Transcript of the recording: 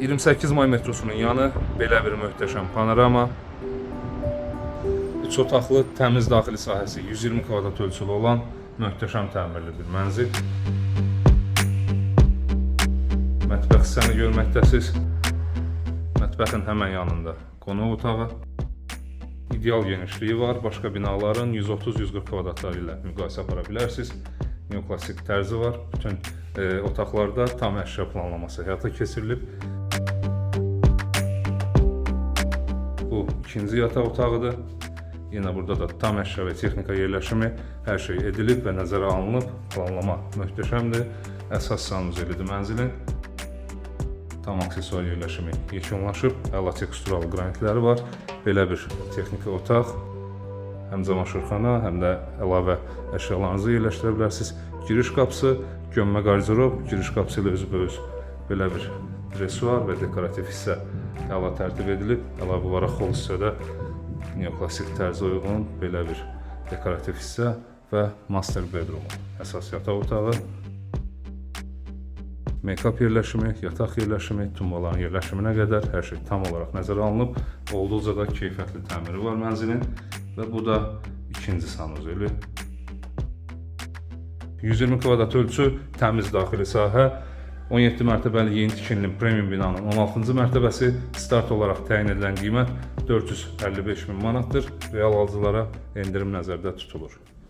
28 may metrosunun yanı, belə bir möhtəşəm panorama. 3 otaqlı, təmiz daxili sahəsi 120 kvadrat ölçülü olan möhtəşəm təmirli bir mənzil. Mətbəx hissəni görməkdəsiz. Mətbəxin həmən yanında qonaq otağı. İdeal genişliyi var. Başqa binaların 130-140 kvadratları ilə müqayisə apara bilərsiniz. Neoklassik tərzi var. Bütün otaqlarda tam əşya planlaması həyata keçirilib. Bu ikinci yataq otağıdır. Yenə burada da tam əşya və texnika yerləşimi, hər şey edilib və nəzərə alınıb. Planlama möhtəşəmdir. Əsas sanuzelidir mənzilin. Tam aksesuar yerləşimi yekunlaşıb. Əla teksturalı qranitləri var. Belə bir texniki otaq. Həm camaşırxana, həm də əlavə əşyalarınızı yerləşdirə bilərsiniz. Giriş qapısı, gömmə qarderob, giriş qapısı ilə üzbəüz belə bir dresuar və dekorativ hissə əla tərtib edilib. Əlavə olaraq hol hissədə neoklassik tərzə uyğun belə bir dekorativ hissə və master bedroom əsas yataq otağı. Make-up yerləşimi, yataq yerləşimi, tumbaların yerləşiminə qədər hər şey tam olaraq nəzərə alınıb. Olduqca da keyfiyyətli təmiri var mənzilin və bu da ikinci sanuzeli. 120 kvadrat ölçü, təmiz daxili sahə, 17 mərtəbəli yeni tikilinin premium binanın 16-cı mərtəbəsi, start olaraq təyin edilən qiymət 455 min manatdır. Real alıcılara endirim nəzərdə tutulur.